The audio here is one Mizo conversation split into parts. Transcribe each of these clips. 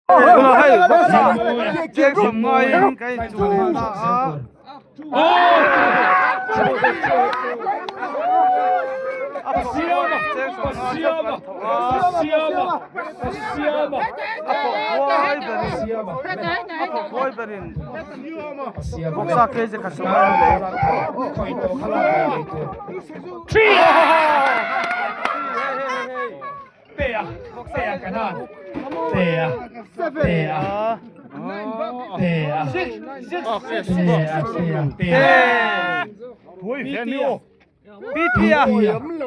Tunah hei vawksa cheng sawm ngaiin kan inchung leh ta a. A cheng sawm ngai chauh kan thawk a. A pawh huai berin a pawh huai berin vawksa kg khat sawm ngai an lei. Tea, Tea kanan. Tea, Tea, Tea, Tea, Tea, Tea. Pitia,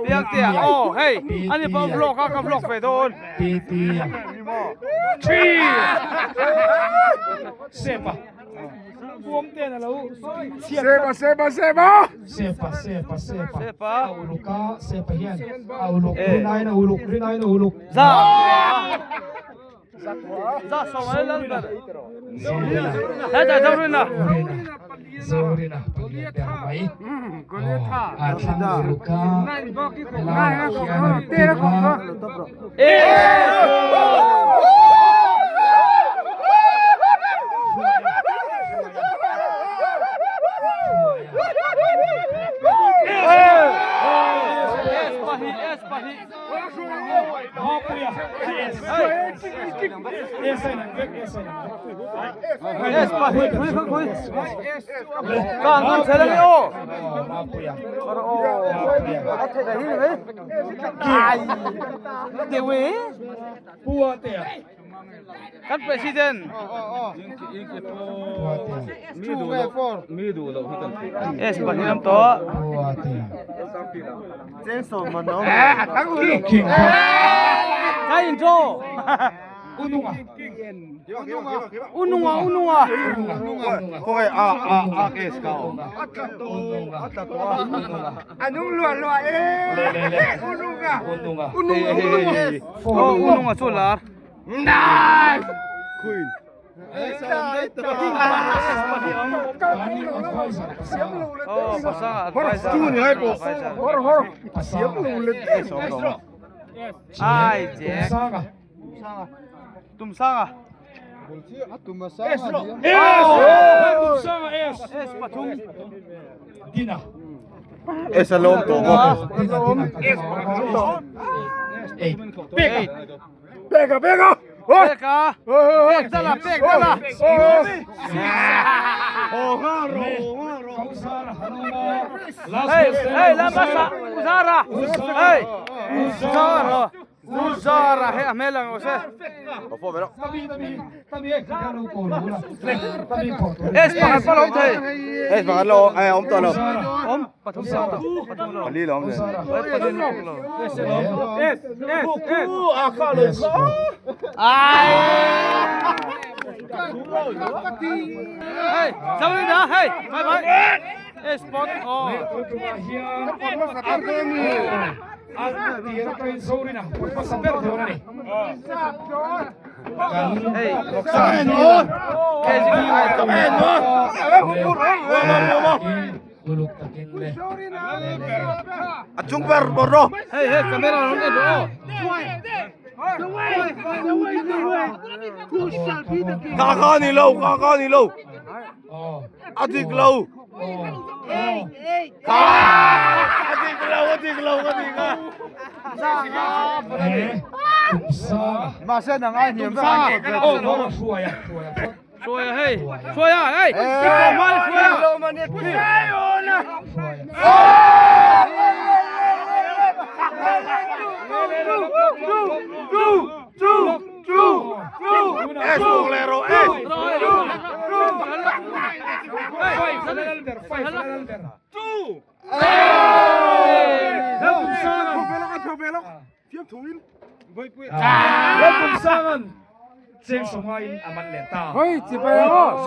Piangtea, oh hei, ani pawh vlog a ka vlog ve dawn. Pitia. Sepa. Seba, seba, seba! Sepa, sepa, sepa. Sepa. A uluk a, sepa hian a uluk, rinain a uluk, rinain a uluk. Za. Za sawm lal ber. Zorina. Heta Zorina. Zorina. Zorina palian ber mai. A thlang uluk a, helaiah hian a rawn pin a. Kan president. S pahnih lam tawh. Ka intro. Ununga. Ununga ununga. Kawai a a a kes ka om. Anung lua lua e. Ununga. Ununga. Ununga ununga. Oh ununga chu lar. Nice. Queen. Oh pasanga advisor. Hor hor. Siam lo le. Ai che. Tum sanga. S. S pathum. Dina. Es alom to mo. Dina Dina. Eight. Eight. Pega pega. Peka. Pek dala pek dala. Hey hey lamasa Uzara. Hey Uzara. Uzara he a hmel ang aw se. S pakhat pawh a awm thei. Es pakhat lo ai awm tawh lo. Awm pathum lo pathum lo. Pali lo awm thei. Pathum lo. S S S S. Ai. Hey, Zawina, hey, bye bye. S spot oh. Hey, vawksa. KG ai tam. A chung ber bor ro. Hey, hey, camera ron en ro. Ka ka ni lo, ka ka ni lo. A dik lo. Ka a dik lo, a dik lo, a dik a. Mahse nang ai hniam vek an kawt vel. Hruaia hei, hruaia hei. Mal hruaia. Es bawk leh rawh, es. Cheng sawngaiin a man leh ta. Hoi, chibai aw.